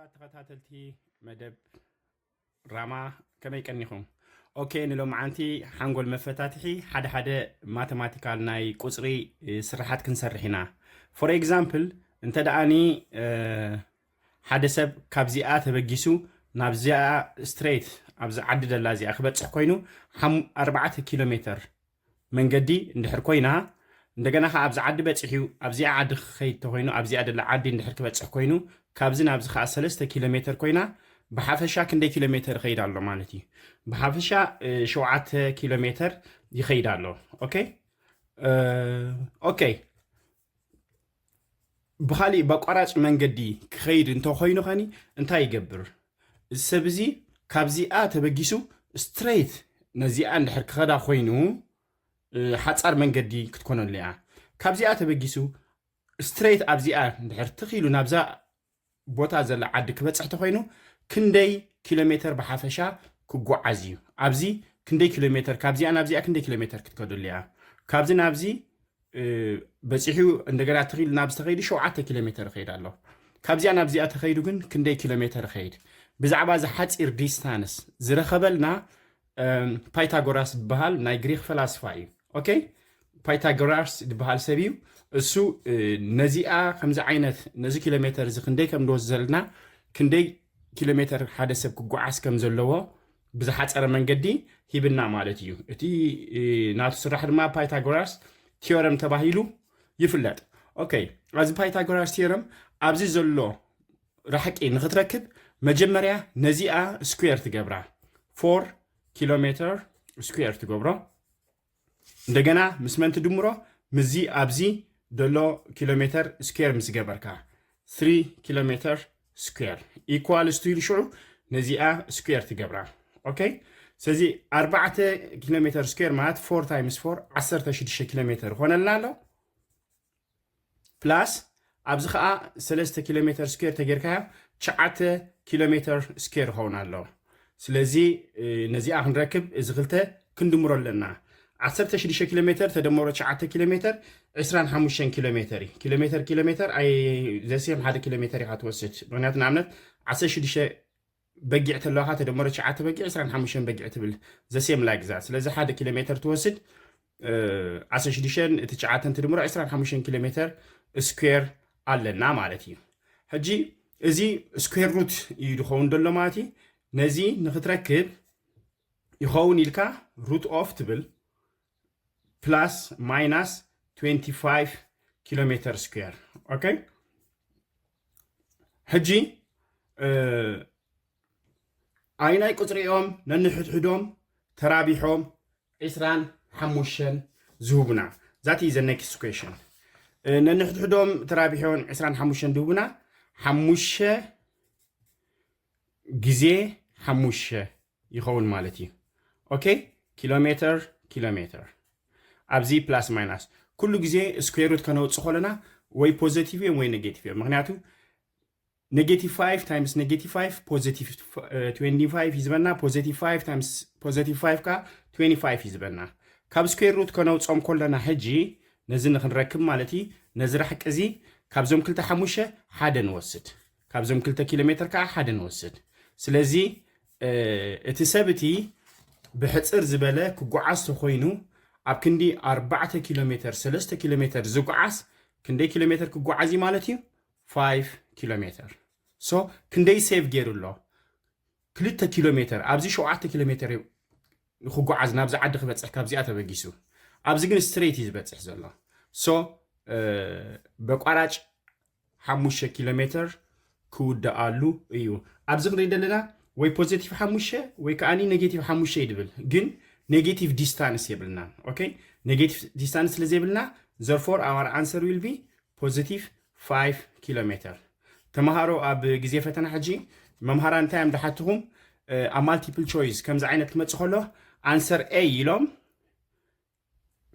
ተኸታተልቲ መደብ ራማ፣ ከመይ ቀኒኹም? ኦኬ፣ ንሎምዓንቲ ሓንጎል መፈታትሒ ሓደ ሓደ ማተማቲካል ናይ ቁፅሪ ስርሓት ክንሰርሕ ኢና። ፎር ኤግዛምፕል፣ እንተ ደኣኒ ሓደ ሰብ ካብዚኣ ተበጊሱ ናብዚኣ ስትሬት ኣብዚ ዓዲ ደላ እዚኣ ክበፅሕ ኮይኑ ኣርባዕተ ኪሎ ሜተር መንገዲ እንድሕር ኮይና፣ እንደገና ከዓ ኣብዚ ዓዲ በፂሑ ኣብዚኣ ዓዲ ክኸይድ ተኮይኑ ኣብዚኣ ደላ ዓዲ እንድሕር ክበፅሕ ኮይኑ፣ ካብዚ ናብዚ ከዓ ሰለስተ ኪሎ ሜተር ኮይና፣ ብሓፈሻ ክንደይ ኪሎ ሜተር ይኸይድ ኣሎ ማለት እዩ? ብሓፈሻ ሸውዓተ ኪሎ ሜተር ይኸይድ ኣሎ። ኦኬ። ኦኬ። ብካሊእ በቋራጭ መንገዲ ክኸይድ እንተኮይኑ ከኒ እንታይ ይገብር? እዚ ሰብ እዚ ካብዚኣ ተበጊሱ ስትሬት ነዚኣ እንድሕር ክኸዳ ኮይኑ ሓፃር መንገዲ ክትኮነሉ እያ። ካብዚኣ ተበጊሱ ስትሬት ኣብዚኣ እንድሕር ትኽኢሉ ናብዛ ቦታ ዘላ ዓዲ ክበፅሕ ተኮይኑ ክንደይ ኪሎ ሜተር ብሓፈሻ ክጓዓዝ እዩ? ኣብዚ ክንደይ ኪሎ ሜተር፣ ካብዚኣ ናብዚኣ ክንደይ ኪሎ ሜተር ክትከደሉ እያ? ካብዚ ናብዚ በፂሑ እንደገና ትኽኢሉ ናብ ዝተኸይዱ ሸውዓተ ኪሎ ሜተር ይኸይድ ኣሎ። ካብዚኣ ናብዚኣ ተኸይዱ ግን ክንደይ ኪሎ ሜተር ይኸይድ? ብዛዕባ እዚ ሓፂር ዲስታንስ ዝረኸበልና ፓይታጎራስ ዝበሃል ናይ ግሪክ ፈላስፋ እዩ። ኦኬ፣ ፓይታጎራስ ዝበሃል ሰብ እዩ። እሱ ነዚኣ ከምዚ ዓይነት ነዚ ኪሎ ሜተር እዚ ክንደይ ከም ንወስድ ዘለና፣ ክንደይ ኪሎ ሜተር ሓደ ሰብ ክጓዓዝ ከም ዘለዎ ብዝሓፀረ መንገዲ ሂብና ማለት እዩ። እቲ ናቱ ስራሕ ድማ ፓይታጎራስ ቲዮረም ተባሂሉ ይፍለጥ። ኦኬ፣ ኣብዚ ፓይታጎራስ ቲዮረም ኣብዚ ዘሎ ራሕቂ ንክትረክብ መጀመርያ ነዚኣ ስኩዌር ትገብራ፣ ፎር ኪሎ ሜተር ስኩዌር ትገብሮ። እንደገና ምስ መን ትድምሮ? ምስዚ ኣብዚ ዘሎ ኪሎ ሜተር ስኩዌር ምስ ገበርካ፣ ስሪ ኪሎ ሜተር ስኩዌር ኢኳልስ ቱ ኢሉ ሽዑ ነዚኣ ስኩዌር ትገብራ። ኦኬ፣ ስለዚ ኣርባዕተ ኪሎ ሜተር ስኩዌር ማለት ፎር ታይምስ ፎር ዓሰርተ ሽዱሽተ ኪሎ ሜተር ይኾነልና ኣሎ። ፕላስ ኣብዚ ከዓ ሰለስተ ኪሎ ሜተር ስኩዌር ተጌርካዮ ትሽዓተ ኪሎ ሜተር ስኩዌር ይኸውን ኣሎ። ስለዚ ነዚኣ ክንረክብ እዚ ክልተ ክንድምሮ ኣለና። ዓሰርተ ሽዱሽተ ኪሎ ሜተር ተደመሮ ትሽዓተ ኪሎ ሜተር ዕስራን ሓሙሽተን ኪሎ ሜተር እዩ። ኪሎ ሜተር ኪሎ ሜተር ኣይ ዘሴም ሓደ ኪሎ ሜተር ኢኻ ትወስድ። ምክንያቱ ንኣብነት ዓሰርተ ሽዱሽተ በጊዕ ተለዋካ ተደመሮ ትሽዓተ በጊዕ ዕስራን ሓሙሽተን በጊዕ ትብል ዘሴም ላይክ ዛ። ስለዚ ሓደ ኪሎ ሜተር ትወስድ ዓሰርተ ሽዱሽተ እቲ ትሽዓተ ትድምሮ ዕስራን ሓሙሽተን ኪሎ ሜተር ስኩዌር ኣለና ማለት እዩ። ሕጂ እዚ ስኩዌር ሩት እዩ ዝኸውን ዘሎ ማለት እዩ። ነዚ ንክትረክብ ይኸውን ኢልካ ሩት ኦፍ ትብል ፕላስ ማይናስ ትዌንቲ ፋይቭ ኪሎ ሜተር ስኩዌር። ኦኬ፣ ሕጂ ኣይናይ ቁፅሪኦም ነንሕድሕዶም ተራቢሖም ዕስራን ሓሙሽተን ዝህቡና። That is the next question። ነንሕድሕዶም ተራቢሖም ዕስራን ሓሙሽተን ዝህቡና ሓሙሽተ ግዜ ሓሙሽተ ይኸውን ማለት እዩ። ኦኬ፣ ኪሎ ሜተር ኪሎ ሜተር ኣብዚ ፕላስ ማይናስ ኩሉ ግዜ ስኩዌር ሩት ከነውፅእ ከለና ወይ ፖዘቲቭ እዮም ወይ ኔጌቲቭ እዮም። ምክንያቱ negative five times negative five positive twenty five እዩ ዝበና። Positive five times positive five ከዓ twenty five እዩ ዝበና። ካብ ስኩዌር ሩት ከነውፅኦም ከለና ሕጂ ነዚ ንክንረክብ ማለት እዩ። ነዚ ራሕቂ እዚ ካብዞም ክልተ ሓሙሽተ ሓደ ንወስድ፣ ካብዞም ክልተ ኪሎ ሜትር ከዓ ሓደ ንወስድ። ስለዚ እቲ ሰብ እቲ ብሕፅር ዝበለ ክጓዓዝ ተኮይኑ ኣብ ክንዲ ኣርባዕተ ኪሎ ሜትር ሰለስተ ኪሎ ሜትር ዝጓዓዝ ክንደይ ኪሎ ሜትር ክጓዓዝ እዩ ማለት እዩ? ፋይቭ ኪሎ ሜትር። ሶ ክንደይ ሴቭ ገይሩ ኣሎ? ክልተ ኪሎ ሜትር። ኣብዚ ሸውዓተ ኪሎ ሜትር እዩ ንክጓዓዝ ናብዚ ዓዲ ክበፅሕ ካብዚኣ ተበጊሱ። ኣብዚ ግን ስትሬት እዩ ዝበፅሕ ዘሎ። ሶ በቋራጭ ሓሙሽተ ኪሎ ሜትር ክውደኣሉ እዩ። ኣብዚ ክንርኢ ዘለና ወይ ፖዘቲቭ ሓሙሽተ ወይ ከዓኒ ኔጌቲቭ ሓሙሽተ እዩ ድብል። ግን ኔጌቲቭ ዲስታንስ የብልናን። ኦኬ፣ ኔጌቲቭ ዲስታንስ ስለ ዘይብልና therefore our answer will be positive five ኪሎ ሜትር። ተምሃሮ ኣብ ግዜ ፈተና ሕጂ መምሃራን እንታይ እዮም ድሓትኹም? ኣብ ማልቲፕል ቾይስ ከምዚ ዓይነት ክመፅእ ከሎ ኣንሰር ኤ ኢሎም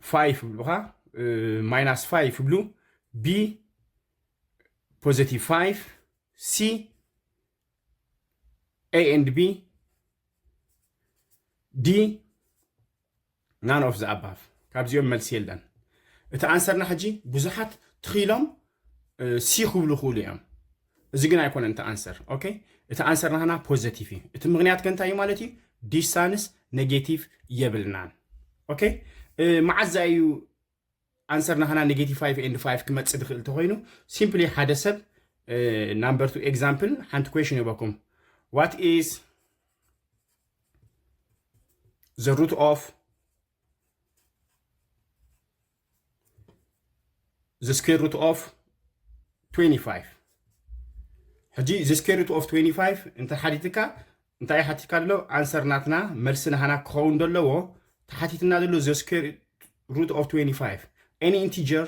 ፋይቭ ይብሉኻ፣ ማይናስ ፋይቭ ይብሉ፣ ቢ ፖዘቲቭ ፋይቭ፣ ሲ ኤ ኤንድ ቢ፣ ዲ ናን ኦፍ ዘ ኣባቭ። ካብዚኦም መልሲ የለን። እቲ ኣንሰርና ሕጂ ብዙሓት ትኽኢሎም ሲ ክብሉ ክእሉ እዮም። እዚ ግን ኣይኮነን እቲ answer። Okay፣ እቲ answer ናህና positive እዩ። እቲ ምክንያት ከ እንታይ እዩ ማለት እዩ? Distance negative የብልናን። Okay፣ መዓዛ እዩ answer ናህና negative five and five ክመጽእ ዝኽእል ተኮይኑ? Simply ሓደ ሰብ number two example ሓንቲ question ይበኩም። What is the root of the square root of twenty-five? ሕጂ the square root of twenty-five እንተ ሓቲትካ እንታይ ሓቲካ ኣሎ? Answer ናትና መልሲ ናህና ክኸውን ዘለዎ ተሓቲትና ዘሎ the square root of twenty-five, any integer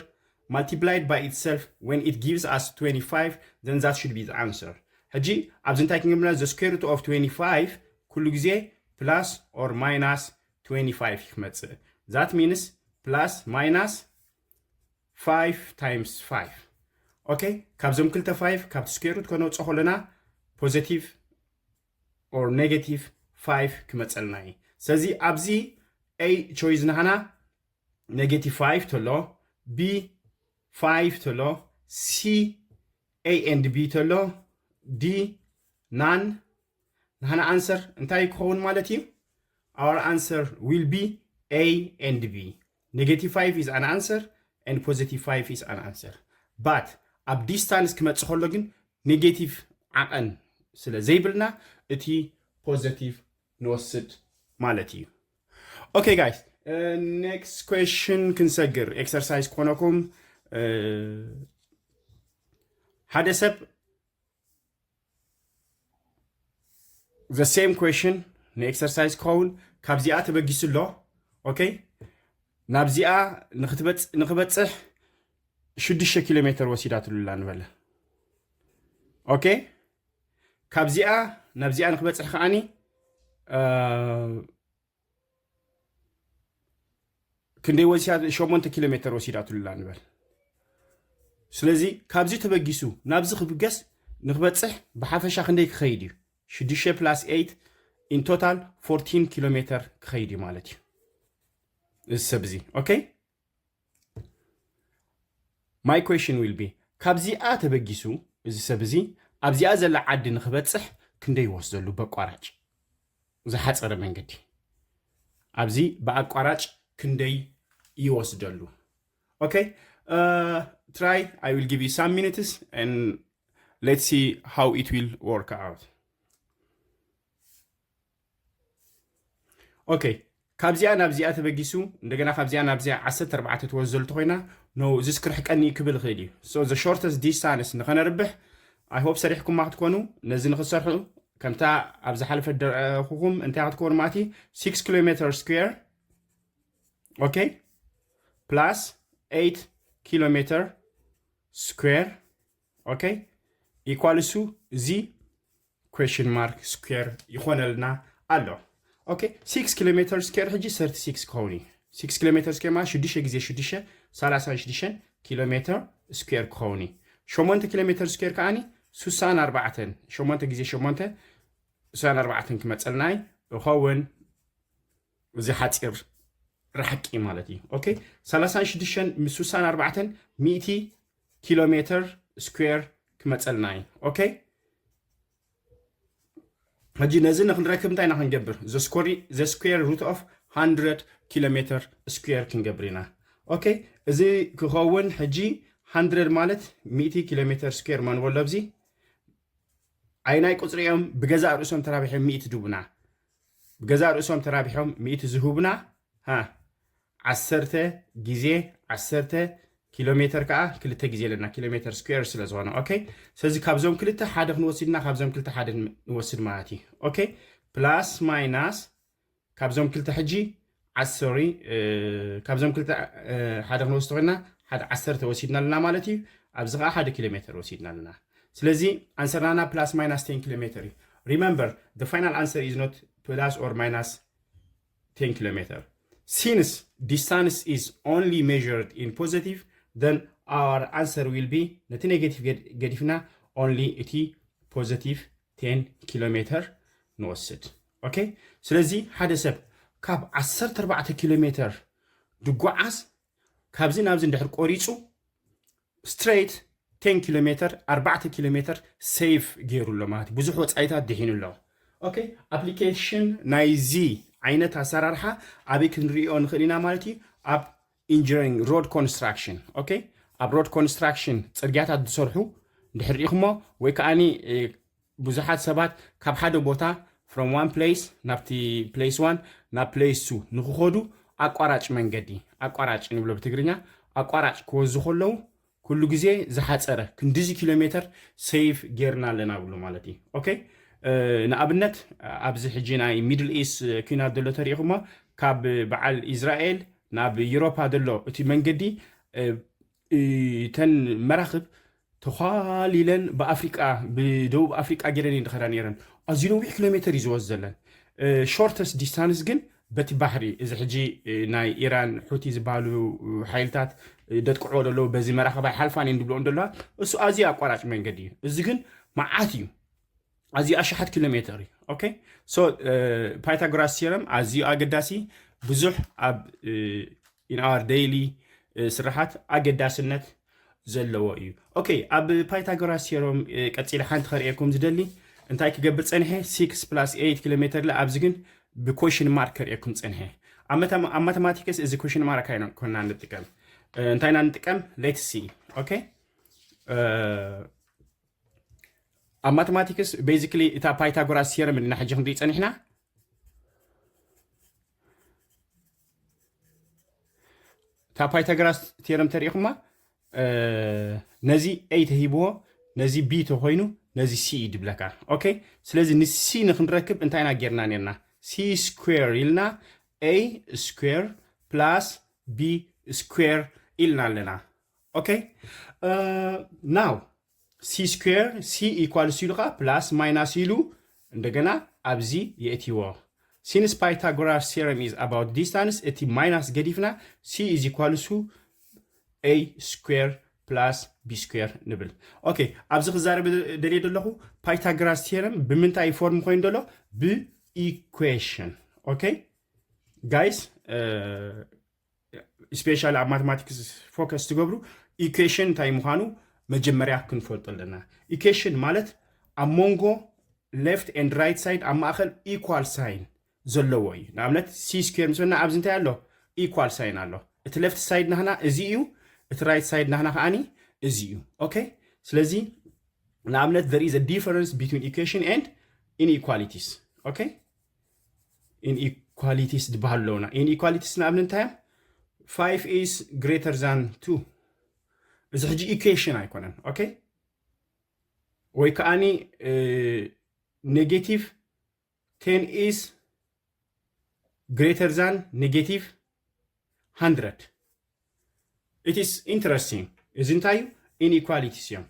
multiplied by itself when it gives us twenty-five, then that should be the answer. ሕጂ ኣብዚ እንታይ ክንገብር? The square root of twenty-five ኩሉ ግዜ plus or minus twenty-five ክመጽእ። That means plus minus five times five። Okay፣ ካብዞም ክልተ five ካብቲ square root ከነውፅኦ ከለና positive or negative five ክመፀልና እዩ። ስለዚ ኣብዚ A choice ናህና negative five ተሎ፣ B five ተሎ፣ C A and B ተሎ፣ D none። ናህና answer እንታይ ክኸውን ማለት እዩ? Our answer will be A and B. Negative five is an answer and positive five is an answer. But ኣብ distance ክመጽእ ከሎ ግን negative ዓቐን ስለ ዘይብልና እቲ positive ንወስድ ማለት እዩ። Okay guys, next question ክንሰግር። Exercise ክኾነኩም፣ ሓደ ሰብ the same question ን exercise ክኸውን ካብዚኣ ተበጊሱ ኣሎ። Okay፣ ናብዚኣ ንክበፅሕ ሽዱሽተ ኪሎ ሜትር ወሲዳትሉላ ንበለ። Okay፣ ካብዚኣ ናብዚኣ ንክበፅሕ ከዓኒ ክንደይ ወሲዳ? ሸሞንተ ኪሎ ሜትር ወሲዳትሉላ ንበል። ስለዚ ካብዚ ተበጊሱ ናብዚ ክብገስ ንክበፅሕ ብሓፈሻ ክንደይ ክኸይድ እዩ? ሽዱሽተ plus eight፣ in total fourteen ኪሎ ሜትር ክኸይድ እዩ ማለት እዩ እዚ ሰብ እዚ። Okay፣ my question will be፣ ካብዚኣ ተበጊሱ እዚ ሰብ እዚ ኣብዚኣ ዘላ ዓዲ ንክበፅሕ ክንደይ ይወስደሉ በቋራጭ? ዝሓፀረ መንገዲ ኣብዚ ብኣቋራጭ ክንደይ ይወስደሉ? Okay, try, I will give you some minutes and let's see how it will work out. Okay፣ ካብዚኣ ናብዚኣ ተበጊሱ እንደገና ካብዚኣ ናብዚኣ ዓሰርተ ኣርባዕተ ትወስደሉ ተኮይና፣ no፣ እዚ ስክርሕ ቀኒ ክብል ይኽእል እዩ። So the shortest distance ንኸነርብሕ፣ I hope ሰሪሕኩማ ክትኮኑ። ነዚ ንክትሰርሑ ከምታ ኣብ ዝሓለፈ ደረኹኹም እንታይ ክትኮኑ ማለት እዩ? Six ኪሎ ሜትር square፣ okay፣ plus eight ኪሎ ሜትር square፣ okay፣ equals እዚ question mark square ይኾነልና ኣሎ። Okay፣ six ኪሎ ሜትር square ሕጂ thirty six ክኸውን እዩ። Six ኪሎ ሜትር square ማለት ሽዱሽተ ግዜ ሽዱሽተ፣ ሰላሳን ሽዱሽተን ኪሎ ሜትር square ክኸውን እዩ። ሸሞንተ ኪሎ ሜትር square ከዓኒ ስሳን ኣርባዕተን፣ ሸሞንተ ግዜ ሸሞንተ ስሳን ኣርባዕተን ክመፀልና ይኸውን። እዚ ሓፂር ርሕቂ ማለት እዩ። Okay፣ ሰላሳን ሽዱሽተን ምስ ስሳን ኣርባዕተን ሚእቲ ኪሎ ሜትር square ክመፀልና እዩ። Okay፣ ሕጂ ነዚ ንክንረክብ እንታይ ኢና ክንገብር? The square root of hundred ኪሎ ሜትር square ክንገብር ኢና። Okay፣ እዚ ክኸውን ሕጂ hundred ማለት ሚእቲ ኪሎ ሜትር square መንበሎ ኣብዚ ኣይናይ ቁፅሪ እዮም ብገዛእ ርእሶም ተራቢሖም ሚእቲ ድቡና። ብገዛእ ርእሶም ተራቢሖም ሚእቲ ዝህቡና፣ ሃ፣ ዓሰርተ ግዜ ዓሰርተ ኪሎ ሜትር ከዓ ክልተ ግዜ ኣለና፣ ኪሎ ሜትር square ስለ ዝኾነ። Okay፣ ስለዚ ካብዞም ክልተ ሓደ ክንወስድና፣ ካብዞም ክልተ ሓደ ንወስድ ማለት እዩ። Okay፣ plus minus ካብዞም ክልተ ሕጂ ዓሰርተ፣ sorry፣ ካብዞም ክልተ ሓደ ክንወስድ ኮይና ሓደ ዓሰርተ ወሲድና ኣለና ማለት እዩ። ኣብዚ ከዓ ሓደ ኪሎ ሜትር ወሲድና ኣለና። ስለዚ answer ናና plus minus ten ኪሎ ሜትር እዩ። Remember, the final answer is not plus or minus ten ኪሎ ሜትር። Since distance is only measured in positive, then our answer will be ነቲ negative ገዲፍና only እቲ positive ten ኪሎ ሜትር ንወስድ። Okay፣ ስለዚ ሓደ ሰብ ካብ ዓሰርተ ኣርባዕተ ኪሎ ሜትር ድጓዓዝ ካብዚ ናብዚ እንድሕር ቆሪፁ straight ten ኪሎ ሜተር ኣርባዕተ ኪሎ ሜተር ሴቭ ገይሩ ኣሎ ማለት እዩ። ብዙሕ ወፃኢታት ድሒኑ ኣሎ። ኦኬ፣ ኣፕሊኬሽን ናይዚ ዓይነት ኣሰራርሓ ኣበይ ክንሪኦ ንኽእል ኢና ማለት እዩ? ኣብ ኢንጂነሪንግ፣ ሮድ ኮንስትራክሽን። ኦኬ፣ ኣብ ሮድ ኮንስትራክሽን፣ ፅርግያታት ዝሰርሑ ድሕር ሪኢኹሞ ወይ ከዓኒ ብዙሓት ሰባት ካብ ሓደ ቦታ from one place ናብቲ place one ናብ place two ንክኸዱ ኣቋራጭ መንገዲ፣ ኣቋራጭ ንብሎ ብትግርኛ፣ ኣቋራጭ ክወዙ ከለዉ ኩሉ ግዜ ዝሓፀረ ክንድዚ ኪሎ ሜተር ሴቭ ጌርና ኣለና ብሉ ማለት እዩ። ኦኬ፣ ንኣብነት ኣብዚ ሕጂ ናይ ሚድል ኢስት ኩናት ዘሎ ተሪኢኹሞ፣ ካብ በዓል ኢዝራኤል ናብ ዩሮፓ ዘሎ እቲ መንገዲ፣ እተን መራኽብ ተዃሊለን ብኣፍሪቃ፣ ብደቡብ ኣፍሪቃ ገይረን እየን ዝኸዳ ነይረን። ኣዝዩ ነዊሕ ኪሎ ሜተር እዩ ዝወስድ ዘለን። ሾርተስት ዲስታንስ ግን በቲ ባሕሪ፣ እዚ ሕጂ ናይ ኢራን ሑቲ ዝበሃሉ ሓይልታት ደጥቅዖ ዘለዉ፣ በዚ መራኽብ ኣይሓልፋን እየን ዝብልኦ ዘለዋ፣ እሱ ኣዝዩ ኣቋራጭ መንገዲ እዩ። እዚ ግን መዓት እዩ፣ ኣዝዩ ኣሽሓት ኪሎ ሜተር እዩ። ኦኬ፣ ሶ ፓይታጎራስ ቲዮረም ኣዝዩ ኣገዳሲ፣ ብዙሕ ኣብ in our daily ስራሓት ኣገዳስነት ዘለዎ እዩ። ኦኬ፣ ኣብ ፓይታጎራስ ቲዮረም ቀፂለ ሓንቲ ከርእየኩም ዝደሊ፣ እንታይ ክገብር ፀንሐ? ሲክስ ፕላስ ኤይት ኪሎ ሜተር ለ ኣብዚ ግን ብኮሽን ማርክ ከርእየኩም ፀንሐ። ኣብ ማተማቲክስ እዚ ኮሽን ማርክ ኣይኮና ንጥቀም። እንታይ ኢና ንጥቀም? ሌትስ ሲ። ኦኬ፣ ኣብ ማተማቲክስ ቤዚክሊ እታ ፓይታጎራስ ቲዮረም እና ሕጂ ክንርኢ ፀኒሕና። እታ ፓይታጎራስ ቲዮረም ተሪኢኹማ፣ ነዚ ኤ ተሂብዎ፣ ነዚ ቢ ተኮይኑ፣ ነዚ ሲ እዩ ድብለካ። ኦኬ፣ ስለዚ ንሲ ንክንረክብ እንታይ ኢና ጌርና ነርና? ሲ ስኩዌር ኢልና ኤ ስኩዌር ፕላስ ቢ ስኩዌር ኢልና ኣለና። ኦኬ፣ ናው ሲ ስኩዌር፣ ሲ ኢኳልስ ኢሉ ከዓ ፕላስ ማይናስ ኢሉ እንደገና ኣብዚ የእትይዎ። Since Pythagoras theorem is about distance፣ እቲ ማይናስ ገዲፍና ሲ ኢዝ ኢኳልስ ቱ ኤ ስኩዌር ፕላስ ቢ ስኩዌር ንብል። ኦኬ፣ ኣብዚ ክዛረብ ደልየ ዘለኹ ፓይታጎራስ ቲዮረም ብምንታይ ፎርም ኮይኑ ዘሎ? ብኢኩዌሽን። ኦኬ ጋይስ፣ ስፔሻሊ ኣብ ማቴማቲክስ ፎከስ ትገብሩ፣ ኢኩዌሽን እንታይ ምዃኑ መጀመርያ ክንፈልጦ ኣለና። ኢኩዌሽን ማለት ኣብ መንጎ ሌፍት ኤንድ ራይት ሳይድ ኣብ ማእኸል ኢኳል ሳይን ዘለዎ እዩ። ንኣብነት ሲ ስኩዌር ምስ በልና ኣብዚ እንታይ ኣሎ? ኢኳል ሳይን ኣሎ። እቲ ሌፍት ሳይድ ናህና እዚ እዩ፣ እቲ ራይት ሳይድ ናህና ከዓኒ እዚ እዩ። ኦኬ፣ ስለዚ ንኣብነት there is a difference between equation and inequalities። ኦኬ፣ ኢንኢኳሊቲስ ዝበሃሉ ኣለውና። ኢንኢኳሊቲስ ንኣብነት እንታይ እዮም? Five is greater than two። እዚ ሕጂ ኢኩዌሽን ኣይኮነን። ኦኬ፣ ወይ ከዓኒ ኔጌቲቭ ቴን is greater than negative hundred። It is interesting። እዚ እንታይ እዩ? ኢንኢኳሊቲስ እዮም።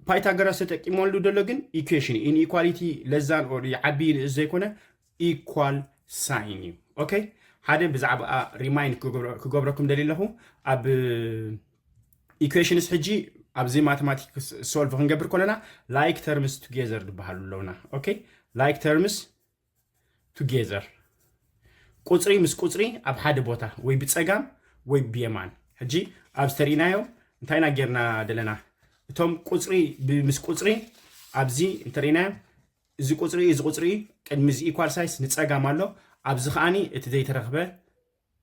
ፓይታጎራስ ተጠቂመሉ ዘሎ ግን ኢኩዌሽን እዩ። ኢንኢኳሊቲ ለዛን ኦር ይዓቢ ንእስ ዘይኮነ ኢኳል ሳይን እዩ። ኦኬ፣ ሓደ ብዛዕባ ሪማይንድ ክገብረኩም ደሊ ኣለኹ። ኣብ ኢኩዌሽንስ ሕጂ ኣብዚ ማቴማቲክስ ሶልቭ ክንገብር ከለና ላይክ ተርምስ ቱጌዘር ዝበሃሉ ኣለውና። ኦኬ፣ ላይክ ተርምስ ቱጌዘር፣ ቁፅሪ ምስ ቁፅሪ ኣብ ሓደ ቦታ ወይ ብፀጋም ወይ ብየማን። ሕጂ ኣብዚ ተሪእናዮ እንታይ ኢና ጌርና ዘለና? እቶም ቁፅሪ ብ-፣ ምስ ቁፅሪ ኣብዚ እንተሪእናዮ፣ እዚ ቁፅሪ፣ እዚ ቁፅሪ ቅድሚ እዚ ኢኳል ሳይስ ንፀጋም ኣሎ። ኣብዚ ከዓኒ እቲ ዘይተረኽበ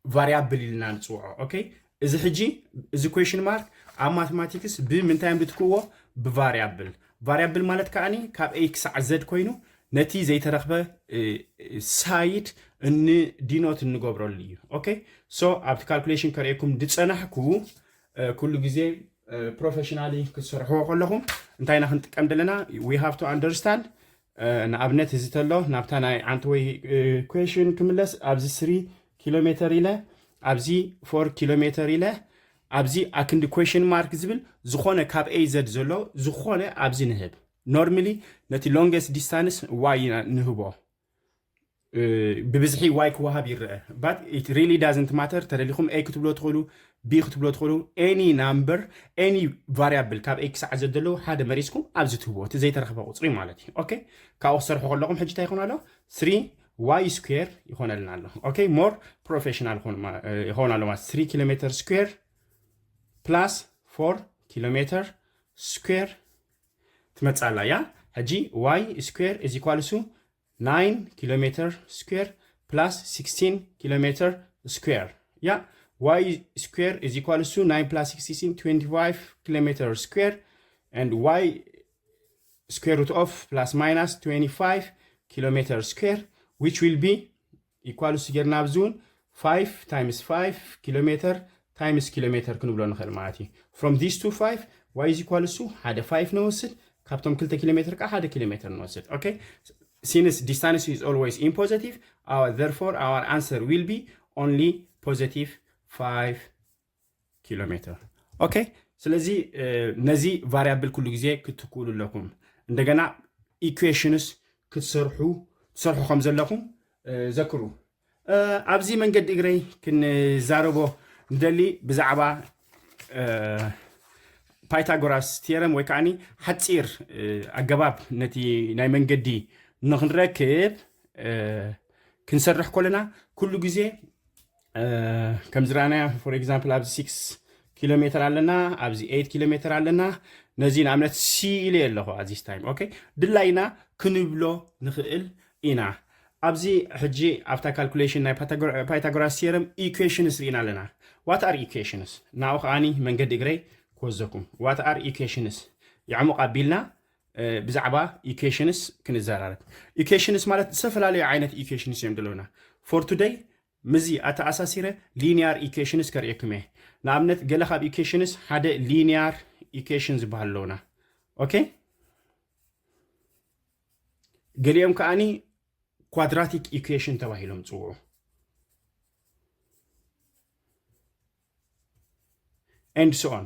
ቫሪያብል ኢልና ንፅውዖ። ኦኬ፣ እዚ ሕጂ እዚ ኩዌሽን ማርክ ኣብ ማቴማቲክስ ብምንታይ እዮም ዝትክእዎ? ብቫሪያብል። ቫሪያብል ማለት ከዓኒ ካብ ኤ ክሳዕ ዘድ ኮይኑ ነቲ ዘይተረኽበ ሳይድ እንዲኖት እንገብረሉ እዩ። ኦኬ፣ ሶ ኣብቲ ካልኩሌሽን ከርእየኩም ዝፀናሕኩ፣ ኩሉ ግዜ ፕሮፌሽናሊ ክትሰርሕዎ ከለኹም እንታይ ኢና ክንጥቀም ዘለና? We have to understand። ንኣብነት እዚ ተሎ ናብታ ናይ ዓንተወይ ኩዌሽን ክምለስ፣ ኣብዚ ስሪ ኪሎ ሜተር ኢለ፣ ኣብዚ ፎር ኪሎ ሜተር ኢለ፣ ኣብዚ ኣክንዲ ኩዌሽን ማርክ ዝብል ዝኾነ ካብ ኤ ዘድ ዘሎ ዝኾነ ኣብዚ ንህብ። ኖርማሊ ነቲ ሎንገስት ዲስታንስ ዋይ ኢና ንህቦ። ብብዝሒ ዋይ ክወሃብ ይረአ። But it really doesn't matter። ተደሊኹም ኤ ክትብሎ ትኽእሉ፣ ቢ ክትብሎ ትኽእሉ፣ ኤኒ ናምበር፣ ኤኒ ቫሪያብል ካብ ኤ ክሳዕ ዘድ ዘለዉ ሓደ መሪፅኩም ኣብዚ ትህብዎ፣ እቲ ዘይተረኽበ ቁፅሪ ማለት እዩ። ኦኬ፣ ካብኡ ክሰርሑ ከለኹም ሕጂ እንታይ ይኾን ኣሎ? ስሪ ዋይ ስኩዌር ይኾነልና ኣሎ። ኦኬ፣ ሞር ፕሮፌሽናል ይኾን ማ-፣ ይኾን ኣሎ ማለት ስሪ ኪሎ ሜተር ስኩዌር ፕላስ ፎር ኪሎ ሜተር square ትመጻላ እያ። ሕጂ y square is equals to nine kilometer square plus sixteen kilometer square. Yeah, y square is equals to nine plus sixteen, twenty-five kilometer square, and y square root of plus minus twenty-five kilometer square, which will be equals to ጌርና ኣብዚ እውን five times five kilometer times kilometer ክንብሎ ንኽእል ማለት እዩ። From this to five, y is equals to ሓደ five ንወስድ፣ ካብቶም ክልተ ኪሎ ሜትር ከዓ ሓደ ኪሎ ሜትር ንወስድ። Okay, since distance is always in positive, our, therefore our answer will be only positive five kilometer. Okay, ስለዚ ነዚ variable ኩሉ ግዜ ክትክእሉ ኣለኩም። እንደገና equations ክትሰርሑ ትሰርሑ ከም ዘለኹም ዘክሩ። ኣብዚ መንገዲ እግረይ ክንዛረቦ ንደሊ ብዛዕባ Pythagoras theorem ወይ ከዓ ሓፂር ኣገባብ ነቲ ናይ መንገዲ ንክንረክብ ክንሰርሕ ከለና ኩሉ ግዜ ከም ዝረኣናዮ for example ኣብዚ six ኪሎ ሜትር ኣለና፣ ኣብዚ eight ኪሎ ሜትር ኣለና። ነዚ ንኣብነት C ኢለ ኣለኹ at this time። Okay፣ ድላይና ክንብሎ ንኽእል ኢና። ኣብዚ ሕጂ ኣብታ calculation ናይ Pythagoras theorem equations ርኢና ኣለና። What are equations? ናብኡ ከዓኒ መንገዲ እግረይ ክወዘኩም። What are equations? የዕሙቕ ኣቢልና ብዛዕባ equations ክንዘራረብ። Equations ማለት ዝተፈላለዩ ዓይነት equations እዮም ዘለውና። For today ምስዚ ኣተኣሳሲረ linear equations ከርእየኩም እየ። ንኣብነት ገለ ካብ equations ሓደ linear equation ዝበሃል ኣለውና። Okay፣ ገሊኦም ከዓኒ quadratic equation ተባሂሎም ጽውዑ። And so on።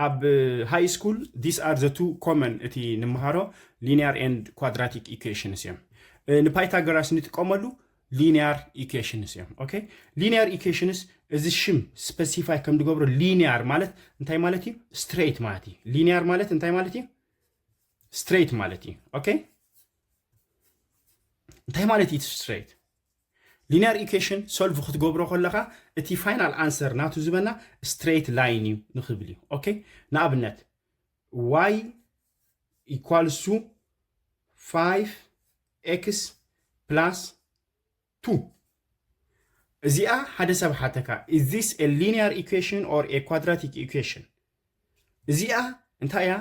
ኣብ high school these are the two common እቲ ንምሃሮ linear and quadratic equations እዮም። ንፓይታጎራስ ንጥቀመሉ linear equations እዮም። Okay፣ linear equations እዚ ሽም specify ከም ዝገብሮ linear ማለት እንታይ ማለት እዩ? Straight ማለት እዩ። Linear ማለት እንታይ ማለት እዩ? Straight ማለት እዩ። Okay፣ እንታይ ማለት እዩ straight? Linear equation solve ክትገብሮ ከለኻ እቲ final answer ናቱ ዝበና straight line እዩ ንኽብል እዩ። Okay፣ ንኣብነት y equals to five x plus two። እዚኣ ሓደ ሰብ ሓተካ, is this a linear equation or a quadratic equation? እዚኣ እንታይ እያ?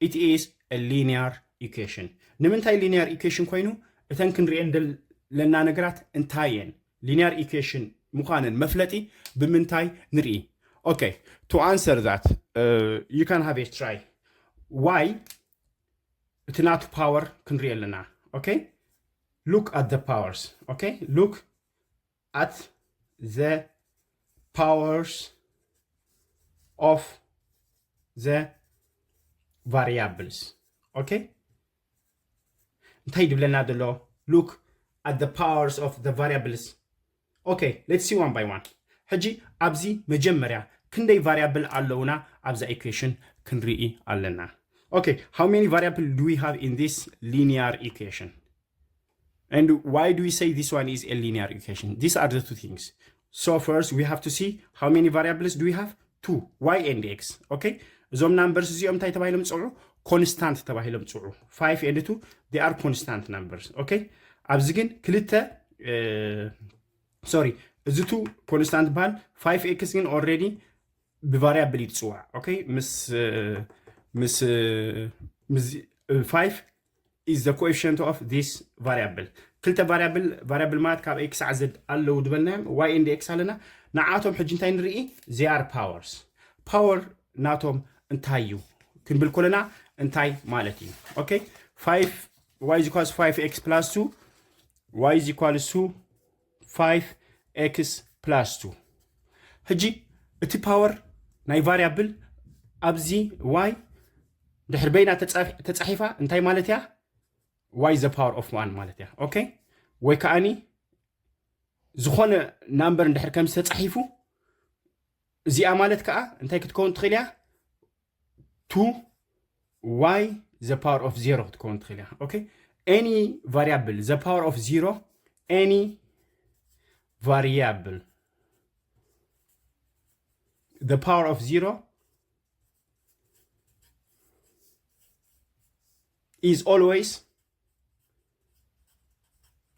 It is a linear equation። ንምንታይ linear equation ኮይኑ? እተን ክንሪኤን ዘለና ነገራት እንታይ እየን? Linear equation ምዃነን መፍለጢ ብምንታይ ንርኢ? Okay, to answer that, you can have a try. Y እቲ ናቱ power ክንርኢ ኣለና። Okay, look at the powers. Okay, look at the powers of the variables. Okay, እንታይ ድብለና ዘሎ? Look at the powers of the variables. Okay, let's see one by one. ሕጂ ኣብዚ መጀመርያ ክንደይ variable ኣለውና ኣብዛ equation ክንርኢ ኣለና። Okay, how many variable do we have in this linear equation? And why do we say this one is a linear equation? These are the two things. So first we have to see how many variables do we have? Two, y and x. Okay, እዞም numbers እዚኦም እንታይ ተባሂሎም ጽውዑ? Constant ተባሂሎም ጽውዑ። Five and two, they are constant numbers. Okay፣ ኣብዚ ግን ክልተ sorry፣ እዚ two constant በሃል። Five x ግን already ብ variable እዩ ዝጽዋዕ። Okay፣ ምስ ምስ ምስ five is the coefficient of this variable። ክልተ variable፣ variable ማለት ካብ a ክሳዕ z ኣለዉ ዝበልናዮም፣ y and x ኣለና። ንዓቶም ሕጂ እንታይ ንርኢ? They are powers። Power ናቶም እንታይ እዩ ክንብል ከለና እንታይ ማለት እዩ? Okay፣ five, y is equals five x plus two, y is equals to five x plus two። ሕጂ እቲ power ናይ variable ኣብዚ y ድሕር በይና ተጻሒፋ እንታይ ማለት እያ? Y the power of one ማለት እያ። Okay፣ ወይ ከዓኒ ዝኾነ number እንድሕር ከም ዝተጻሒፉ እዚኣ ማለት ከዓ እንታይ ክትከውን ትኽእል እያ? Two y the power of zero ክትከውን ትኽእል እያ። Okay፣ any variable the power of zero, any variable the power of zero is always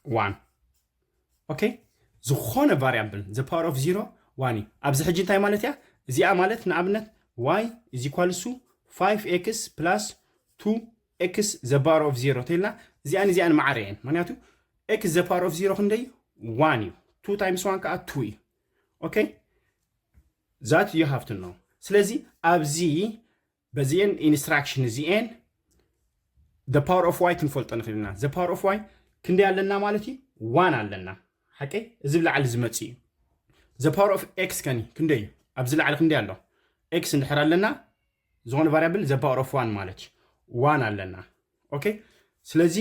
one. Okay? ዝኾነ variable the power of zero one እዩ። ኣብዚ ሕጂ እንታይ ማለት እያ? እዚኣ ማለት ንኣብነት y is equals to five x plus two x the power of zero ተልና እዚኣን እዚኣን ማዕረ እየን። ምክንያቱ x the power of zero ክንደይ? One እዩ። Two times one ከዓ two እዩ። Okay? That you have to know። ስለዚ ኣብዚ በዚኤን instruction እዚኤን the power of y ክንፈልጦ ንኽእል ኢና። The power of y ክንደይ ኣለና ማለት እዩ? One ኣለና። ሓቀይ? እዚ ብላዕሊ ዝመጽእ እዩ። The power of x ከኒ ክንደይ እዩ? ኣብዚ ላዕሊ ክንደይ ኣሎ? X እንድሕር ኣለና ዝኾነ variable the power of one ማለት እዩ። One ኣለና። Okay? ስለዚ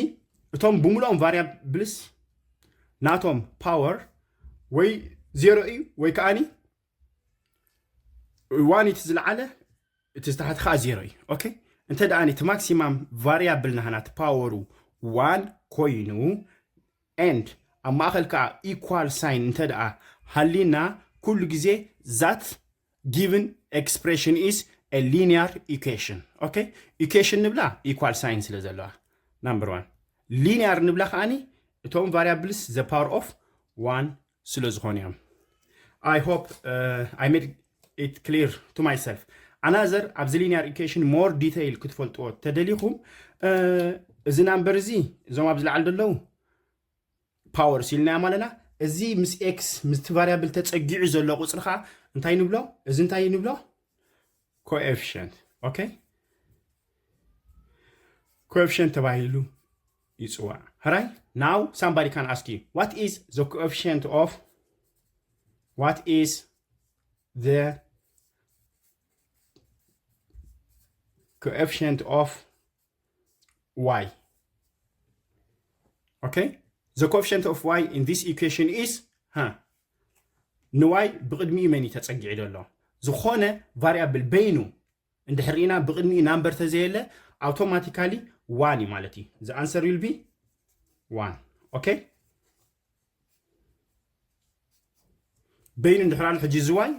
እቶም ብምልኦም variables ናቶም power ወይ zero እዩ ወይ ከዓኒ one እቲ ዝለዓለ እቲ ዝተሓት ከዓ zero እዩ። Okay? እንተ ደኣ እቲ maximum variable ናህና እቲ power ኡ one ኮይኑ and ኣብ ማእኸል ከዓ equal sign እንተ ደኣ ሃሊና ኩሉ ግዜ that given expression is a linear equation። Okay? Equation ንብላ equal sign ስለ ዘለዋ number one። Linear ንብላ ከዓኒ እቶም variables the power of one ስለ ዝኾኑ እዮም። I hope uh, I made it clear to myself። Another ኣብዚ linear equation more detail ክትፈልጥዎ ተደሊኹም uh, እዚ number እዚ እዞም ኣብዚ ላዕሊ ዘለዉ power ኢልናዮ ኣለና። እዚ ምስ x ምስቲ variable ተጸጊዑ ዘሎ ቁጽሪ ከዓ እንታይ ንብሎ? እዚ እንታይ ንብሎ? Coefficient። Okay? Coefficient ተባሂሉ ይጽዋዕ። ሕራይ? Now somebody can ask you what is the coefficient of what is the coefficient of y? Okay? The coefficient of y in this equation is huh? ን y ብቕድሚኡ መን እዩ ተጸጊዑ ዘሎ? ዝኾነ variable በይኑ እንድሕር ኢና ብቕድሚኡ number ተዘየለ automatically one እዩ ማለት እዩ። The answer will be one። Okay? በይኑ እንድሕር ኣሎ ሕጂ እዚ y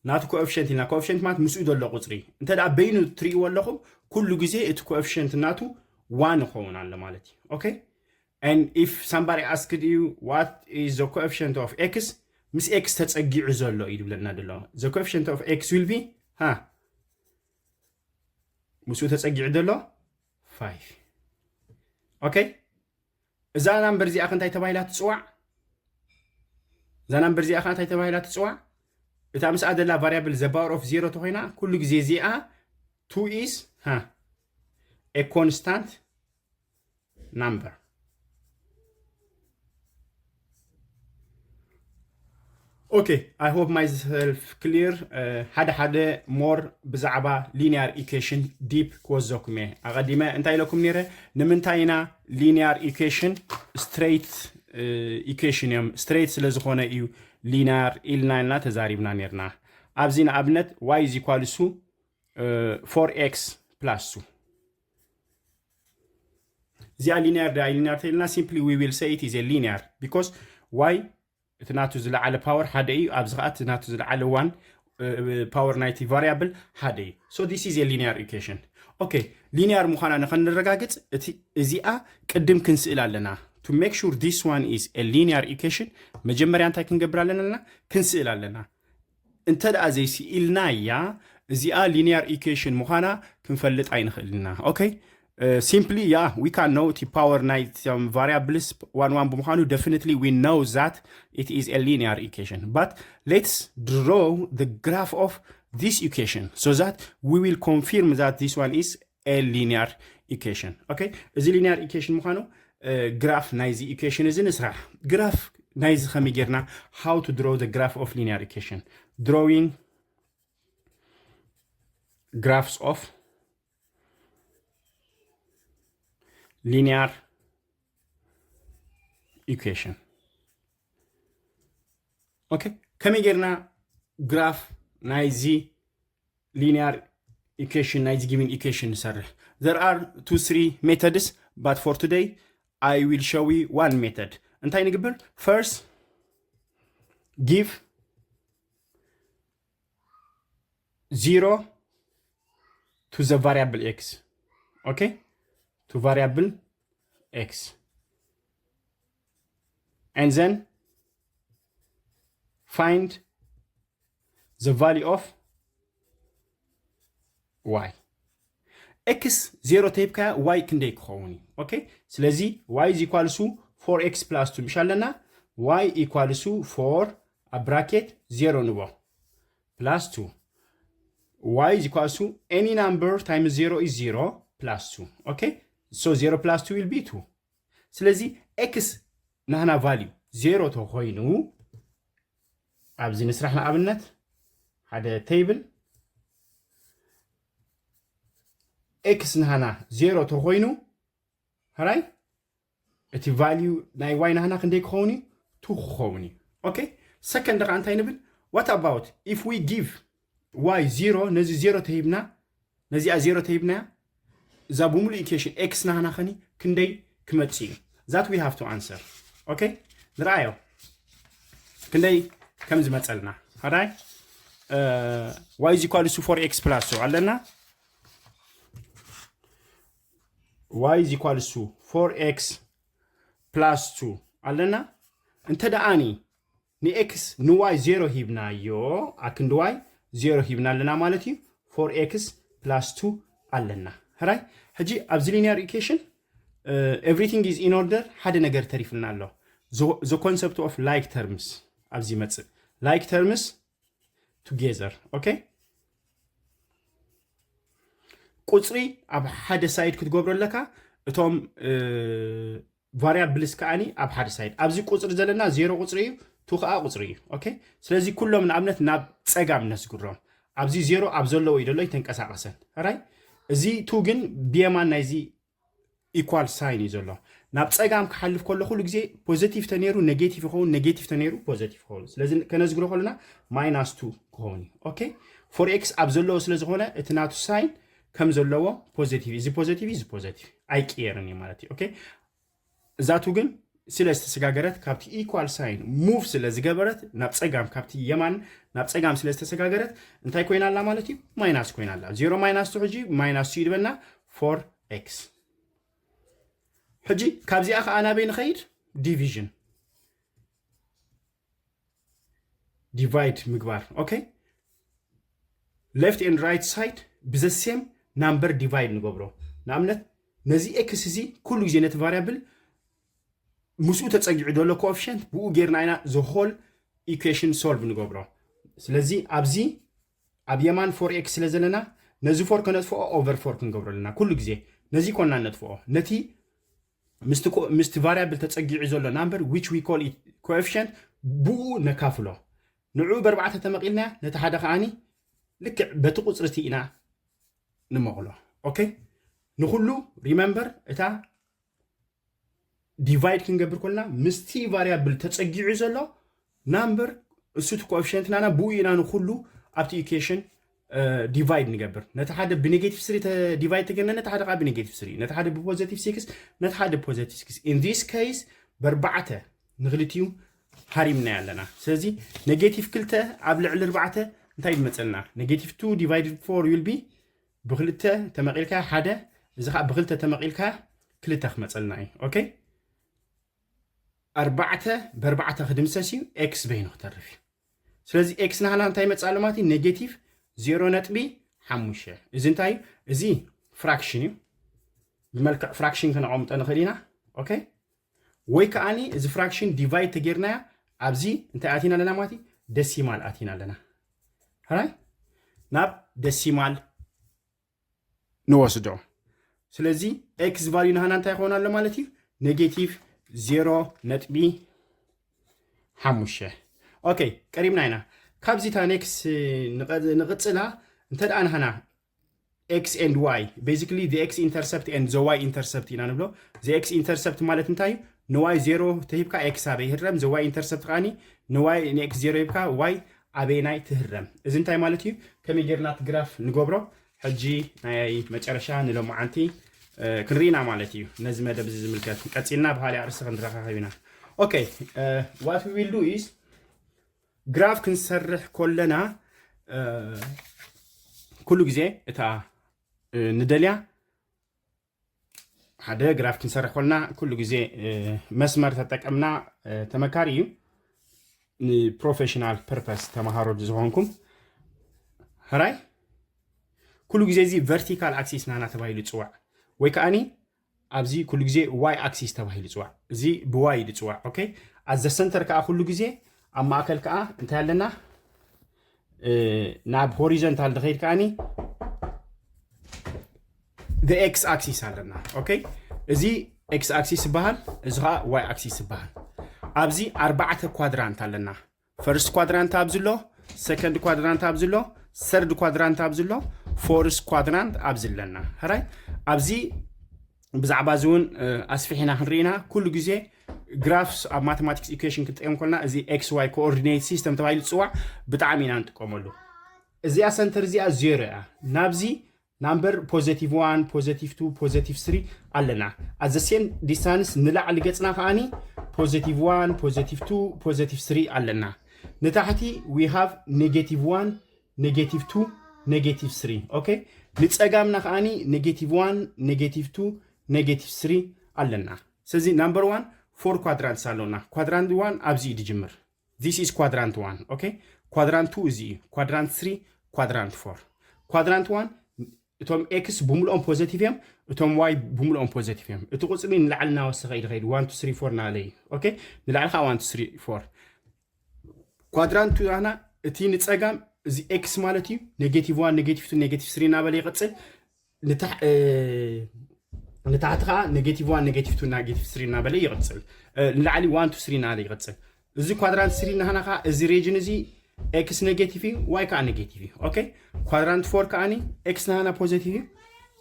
ናቱ coefficient ኢልና coefficient ማለት ምስኡ ዘሎ ቁጽሪ እንተ ደኣ በይኑ ትርእይዎ ኣለኹም ኩሉ ግዜ እቲ coefficient ናቱ one ይኸውን ኣሎ ማለት እዩ። Okay? And if somebody asked you what is the coefficient of x ምስ x ተጸጊዑ ዘሎ እዩ ዝብለና ዘሎ። The coefficient of x will be ሃ ምስኡ ተጸጊዑ ዘሎ five። Okay? እዛ number እዚኣ ከ እንታይ ተባሂላ ትጽዋዕ? እዛ number እዚኣ ከ እንታይ ተባሂላ ትጽዋዕ? እታ ምስኣ ዘላ variable the power of zero ተኾይና ኩሉ ግዜ እዚኣ two is ሃ a constant number። Okay, I hope myself clear። ሓደ ሓደ more ብዛዕባ linear equation deep ክወዘኩም እየ። ኣቐዲመ እንታይ ኢለኩም ነይረ? ንምንታይ ኢና linear equation straight equation እዮም? Straight ስለ ዝኾነ እዩ linear ኢልና ኢልና ተዛሪብና ነይርና። ኣብዚ ንኣብነት y is equals to four x plus two። እዚኣ linear ዳ linear ተይልና simply we will say it is a linear because y እቲ ናቱ ዝለዓለ power ሓደ እዩ። ኣብዚ ከዓ እቲ ናቱ ዝለዓለ one power ናይቲ variable ሓደ እዩ። So this is a linear equation። Okay, linear ምዃና ንኸንረጋግጽ እቲ እዚኣ ቅድም ክንስእል ኣለና። To make sure this one is a linear equation መጀመርያ እንታይ ክንገብር ኣለና? ክንስእል ኣለና። እንተ ደኣ ዘይስኢልናያ እዚኣ linear equation ምዃና ክንፈልጥ ኣይንኽእልና። Okay? Simply yeah, we can know the power ናይ variables one one ብምዃኑ definitely we know that it is a linear equation, but let's draw the graph of this equation so that we will confirm that this one is a linear equation. Okay? እዚ linear equation ምዃኑ graph ናይዚ equation እዚ ንስራሕ። Graph ናይዚ ከመይ ጌርና? How to draw the graph of linear equation? Drawing graphs of linear equation. Okay, ከመይ ጌርና graph ናይዚ linear equation ናይዚ given equation ንሰርሕ? There are two three methods, but for today I will show you one method። እንታይ ንግብር? First give zero to the variable x. Okay? to variable x, and then find the value of y. X ዜሮ ተሂብካያ y ክንደይ ክኸውን እዩ? ኦኬ፣ ስለዚ y is equals to four x plus two ምሽ ኣለና። Y equals to four ኣብ bracket ዜሮ ንቦ plus two. Y is equals to any number times zero is zero plus two. Okay, so zero plus two will be two. ስለዚ x ናህና value ዜሮ ተኾይኑ፣ ኣብዚ ንስራሕ ንኣብነት ሓደ table፣ x ናህና ዜሮ ተኾይኑ፣ ሕራይ እቲ value ናይ y ናህና ክንደይ ክኸውን እዩ? Two ክኸውን እዩ። Okay, second ከዓ እንታይ ንብል? What about if we give y zero፣ ነዚ ዜሮ ተሂብና፣ ነዚኣ ዜሮ ተሂብናያ፣ እዛ ብምሉእ equation x ናህና ኸኒ ክንደይ ክመጽእ እዩ? That we have to answer. Okay፣ ንርኣዮ ክንደይ ከም ዝመጸልና። ሕራይ y is equals to four x plus two ኣለና። Y is equals to four x plus two ኣለና። እንተ ደኣኒ ን x ን y ዜሮ ሂብናዮ፣ ኣክንዲ y ዜሮ ሂብና ኣለና ማለት እዩ። Four x plus two ኣለና። ሕራይ ሕጂ ኣብዚ linear equation everything is in order፣ ሓደ ነገር ተሪፍና ኣሎ። The concept of like terms ኣብዚ ይመጽእ። Like terms together። Okay፣ ቁጽሪ ኣብ ሓደ side ክትገብሮ ኣለካ። እቶም variables ከዓኒ ኣብ ሓደ side። ኣብዚ ቁጽሪ ዘለና ዜሮ ቁጽሪ እዩ፣ two ከዓ ቁጽሪ እዩ። Okay፣ ስለዚ ኩሎም ንኣብነት ናብ ጸጋም ነስግሮም። ኣብዚ ዜሮ ኣብ ዘለዎ እዩ ዘሎ፣ ይተንቀሳቐሰን። ሕራይ እዚ two ግን ብየማን ናይዚ equal sign እዩ ዘሎ። ናብ ጸጋም ክሓልፍ ከሎ ኩሉ ግዜ positive ተነይሩ negative ይኸውን፣ negative ተነይሩ positive ይኸውን። ስለዚ ከነዝግሮ ከለና minus two ክኸውን እዩ። Okay፣ four x ኣብ ዘለዎ ስለ ዝኾነ እቲ ናቱ sign ከም ዘለዎ positive፣ እዚ positive፣ እዚ positive ኣይቅየርን እዩ ማለት እዩ። Okay፣ እዛ two ግን ስለ ዝተሰጋገረት፣ ካብቲ equal sign move ስለ ዝገበረት፣ ናብ ጸጋም፣ ካብቲ የማን ናብ ጸጋም ስለ ዝተሰጋገረት እንታይ ኮይና ኣላ ማለት እዩ? Minus ኮይና ኣላ። Zero minus two ሕጂ minus two ይድበና፣ four x። ሕጂ ካብዚኣ ከዓ ናበይ ንኸይድ? Division፣ divide ምግባር። Okay፣ left and right side ብ the same number divide ንገብሮ። ንኣብነት ነዚ x እዚ ኩሉ ግዜ ነቲ variable ምስኡ ተጸጊዑ ዘሎ coefficient ብኡ ጌርና ኢና the whole equation solve ንገብሮ። ስለዚ ኣብዚ ኣብ የማን four x ስለ ዘለና ነዚ four ከነጥፍኦ over four ክንገብሮ ኣለና። ኩሉ ግዜ ነዚ ኮና ነጥፍኦ። ነቲ ምስቲ variable ተጸጊዑ ዘሎ number which we call it coefficient ብኡ ነካፍሎ። ንዕኡ ብኣርባዕተ ተመቒልና ነቲ ሓደ ከዓኒ ልክዕ በቲ ቁጽሪ እቲ ኢና ንመቕሎ። Okay፣ ንኹሉ remember እታ divide ክንገብር ከለና ምስቲ variable ተጸጊዑ ዘሎ number እሱ እቲ coefficient ናና ብኡ ኢና ንኹሉ ኣብቲ equation divide ንገብር። ነቲ ሓደ ብ negative three divide ተገርና፣ ነቲ ሓደ ከዓ ብ negative three፣ ነቲ ሓደ ብ positive six፣ ነቲ ሓደ ብ positive six። In this case ብኣርባዕተ ንክልቲኡ ሃሪምናዮ ኣለና። ስለዚ negative ክልተ ኣብ ልዕሊ ኣርባዕተ እንታይ ይመፀልና? Negative two divided four will be ብክልተ ተመቒልካ ሓደ፣ እዚ ከዓ ብክልተ ተመቒልካ ክልተ ክመፀልና እዩ። Okay፣ ኣርባዕተ ብኣርባዕተ ክድምሰስ እዩ፣ x በይኑ ክተርፍ እዩ። ስለዚ x ናህና እንታይ ይመፅእ ኣሎ ማለት እዩ? Negative zero ነጥቢ ሓሙሽተ። እዚ እንታይ እዩ? እዚ fraction እዩ። ብመልክዕ fraction ክነቐምጦ ንኽእል ኢና። Okay፣ ወይ ከዓኒ እዚ fraction divide ተጌርናያ ኣብዚ እንታይ ኣቲና ኣለና ማለት እዩ? Decimal ኣቲና ኣለና። ሕራይ ናብ decimal ንወስዶ። ስለዚ x value ናህና እንታይ ይኸውን ኣሎ ማለት እዩ? Negative zero ነጥቢ ሓሙሽተ። Okay፣ ቀሪብና ኢና። ካብዚ እታ next ንቐ-፣ ንቕጽላ። እንተ ደኣ ናህና x and y፣ basically the x intercept and the y intercept ኢና ንብሎ። The x intercept ማለት እንታይ እዩ? ን y zero ተሂብካ x ኣበይ ይህረም? The y intercept ከዓኒ ን y፣ ን x zero ሂብካ y ኣበየናይ ትህረም? እዚ እንታይ ማለት እዩ? ከመይ ጌርና እቲ ግራፍ ንገብሮ? ሕጂ ናይ መጨረሻ ንሎማዓንቲ ክንርኢና ማለት እዩ። ነዚ መደብ እዚ ዝምልከት ቀጺልና ብካሊእ ኣርእስቲ ክንረኻኸብ ኢና። Okay፣ what we will do is ግራፍ ክንሰርሕ ከለና ኩሉ ግዜ እታ ንደልያ ሓደ ግራፍ ክንሰርሕ ከለና ኩሉ ግዜ መስመር ተጠቀምና ተመካሪ እዩ። ንፕሮፌሽናል ፐርፐስ ተምሃሮ ዝኾንኩም ሕራይ ኩሉ ግዜ እዚ ቨርቲካል ኣክሲስ ናና ተባሂሉ ይፅዋዕ፣ ወይ ከዓኒ ኣብዚ ኩሉ ግዜ ዋይ ኣክሲስ ተባሂሉ ይፅዋዕ። እዚ ብዋይ እዩ ዝፅዋዕ። ኦኬ፣ ኣዘ ሰንተር ከዓ ኩሉ ግዜ ኣብ ማእከል ከዓ እንታይ ኣለና? ናብ ሆሪዞንታል ድኸይድ ከዓኒ ኤክስ ኣክሲስ ኣለና። ኦኬ፣ እዚ ኤክስ ኣክሲስ ይበሃል፣ እዚ ከዓ ዋይ ኣክሲስ ይበሃል። ኣብዚ ኣርባዕተ ኳድራንት ኣለና። ፈርስት ኳድራንት ኣብዚ ኣሎ፣ ሰከንድ ኳድራንት ኣብዚ ኣሎ፣ ሰርድ ኳድራንት ኣብዚ ኣሎ፣ ፎርስ ኳድራንት ኣብዚ ኣለና። ሕራይ ኣብዚ ብዛዕባ እዚ እውን ኣስፊሕና ክንርኢና ኩሉ ግዜ ግራፍስ ኣብ ማቴማቲክስ ኢኩዌሽን ክንጥቀም ከለና እዚ ኤክስ ዋይ ኮኦርዲኔት ሲስተም ተባሂሉ ዝፅዋዕ ብጣዕሚ ኢና ንጥቀመሉ። እዚኣ ሰንተር እዚኣ ዜሮ እያ። ናብዚ ናምበር ፖዘቲቭ ዋን፣ ፖዘቲቭ ቱ፣ ፖዘቲቭ ስሪ ኣለና። ኣት ዘ ሴም ዲስታንስ ንላዕሊ ገፅና ከዓኒ ፖዘቲቭ ዋን፣ ፖዘቲቭ ቱ፣ ፖዘቲቭ ስሪ ኣለና። ንታሕቲ ዊ ሃቭ ኔጌቲቭ ዋን፣ ኔጌቲቭ ቱ፣ ኔጌቲቭ ስሪ። ኦኬ፣ ንፀጋምና ከዓኒ ኔጌቲቭ ዋን፣ ኔጌቲቭ ቱ፣ ኔጌቲቭ ስሪ ኣለና። ስለዚ ናምበር ዋን ፎር ኳድራንትስ ኣለና። ኳድራንት ዋን ኣብዚ እዩ ዝጅምር። This is quadrant one. ኦኬ፣ ኳድራንት ቱ እዚ እዩ። ኳድራንት ስሪ፣ ኳድራንት ፎር። ኳድራንት ዋን እቶም ኤክስ ብምልኦም ፖዘቲቭ እዮም፣ እቶም ዋይ ብምልኦም ፖዘቲቭ እዮም። እቲ ቁፅሪ ንላዕሊ እናወሰኸ እዩ ዝኸይድ። ዋን ቱ ስሪ ፎር እናበለ እዩ። ኦኬ፣ ንላዕሊ ከዓ ዋን ቱ ስሪ ፎር። ኳድራንት ቱ ናና እቲ ንፀጋም እዚ ኤክስ ማለት እዩ። ኔጌቲቭ ዋን፣ ኔጌቲቭ ቱ፣ ኔጌቲቭ ስሪ እናበለ ይቕፅል። ንታሕ- እ፣ ንታሕቲ ከዓ ኔጌቲቭ ዋን፣ ኔጌቲቭ ቱ፣ ኔጌቲቭ ስሪ እናበለ ይቕፅል። እ፣ ንላዕሊ ዋን ቱ ስሪ እናበለ ይቕፅል። እዚ ኳድራንት ስሪ ናህና ከዓ እዚ ሬጅን እዚ ኤክስ ኔጌቲቭ እዩ፣ ዋይ ከዓ ኔጌቲቭ እዩ። ኦኬ፣ ኳድራንት ፎር ከዓኒ ኤክስ ናህና ፖዘቲቭ እዩ፣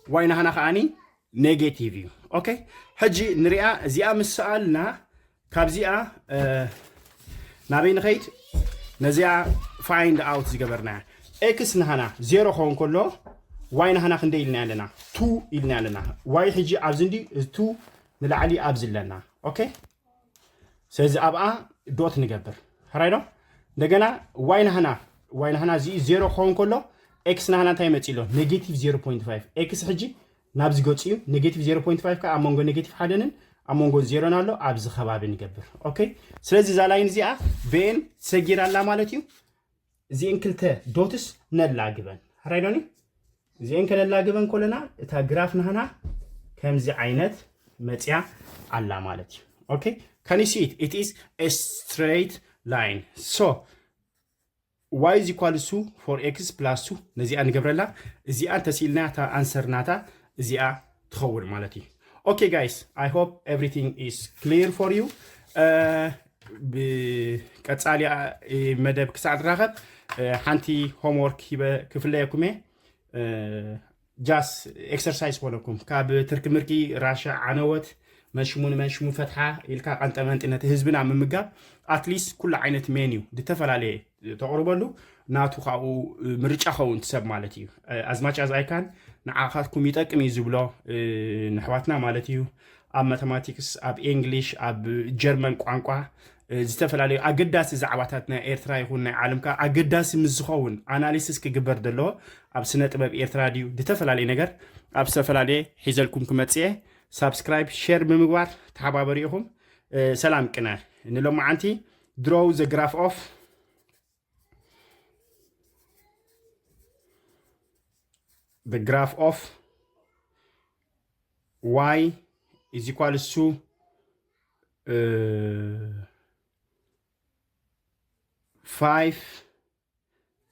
ዋይ ናህና ከዓኒ ኔጌቲቭ እዩ። ኦኬ፣ ሕጂ ንሪኣ እዚኣ ምስ ሰኣልና ካብዚኣ እ፣ ናበይ ንኸይድ? ነዚኣ ፋይንድ ኣውት ዝገበርናያ ኤክስ ናህና ዜሮ ክኸውን ከሎ ዋይ ናህና ክንደይ ኢልና ኣለና? ቱ ኢልና ኣለና። ዋይ ሕጂ ኣብዚ እንዲ ቱ ንላዕሊ ኣብዚ ኣለና። ኦኬ፣ ስለዚ ኣብኣ ዶት ንገብር። ሕራይ ዶ? እንደገና ዋይ ናህና ዋይ ናህና እዚ ዜሮ ክኸውን ከሎ ኤክስ ናህና እንታይ መፂ ኣሎ? ኔጌቲቭ ዜሮ ፖይንት ፋይቭ። ኤክስ ሕጂ ናብዚ ገፁ እዩ። ኔጌቲቭ ዜሮ ፖይንት ፋይቭ ከዓ ኣብ መንጎ ኔጌቲቭ ሓደንን ኣብ መንጎ ዜሮን ኣሎ። ኣብዚ ከባቢ ንገብር። ኦኬ፣ ስለዚ እዛ ላይን እዚኣ ቤን ሰጊር ኣላ ማለት እዩ። እዚአን ክልተ ዶትስ ነላግበን። ሕራይ ዶኒ? እዚአን ከነላግበን ከለና እታ ግራፍ ናህና ከምዚ ዓይነት መፅያ ኣላ ማለት እዩ። ኦኬ፣ can you see it? It is a straight line. So y is equals to four x plus two። ነዚኣ ንገብረላ። እዚኣ እንተስኢልና እታ ኣንሰር ናታ እዚኣ ትኸውን ማለት እዩ። Okay guys, I hope everything is clear for you. ብቀፃሊ መደብ ክሳዕ ንራኸብ ሓንቲ ሆምወርክ ሂበ ክፍለየኩም እየ። ጃስ ኤክሰርሳይዝ ኮነኩም ካብ ትርኪ ምርኪ ራሻ ዓነወት መንሽሙ ንመንሽሙ ፈትሓ ኢልካ ቀንጠመንጢ ነቲ ህዝብና ምምጋብ ኣትሊስት ኩሉ ዓይነት ሜንዩ ዝተፈላለየ ተቕርበሉ ናቱ ካብኡ ምርጫ ኸውን ትሰብ ማለት እዩ። ኣዝማች ኣዝ ኣይካን ንዓኻትኩም ይጠቅም እዩ ዝብሎ ንሕዋትና ማለት እዩ። ኣብ ማተማቲክስ፣ ኣብ ኤንግሊሽ፣ ኣብ ጀርመን ቋንቋ ዝተፈላለዩ ኣገዳሲ ዛዕባታት ናይ ኤርትራ ይኹን ናይ ዓለም ከዓ ኣገዳሲ ምስ ዝኸውን ኣናሊሲስ ክግበር ዘለዎ ኣብ ስነ ጥበብ ኤርትራ ድዩ ዝተፈላለየ ነገር ኣብ ዝተፈላለየ ሒዘልኩም ክመፅእ እየ። ሳብስክራይብ ሸር ብምግባር ተሓባበሩ ኢኹም። ሰላም ቅነ ንሎማዓንቲ ድሮው ዘ ግራፍ ኦፍ the graph of y is equals to uh, five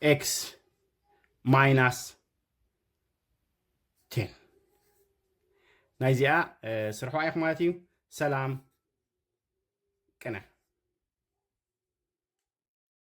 x minus ten ናይዚኣ ስርሖ ኢኹም ማለት እዩ። ሰላም ቅነ።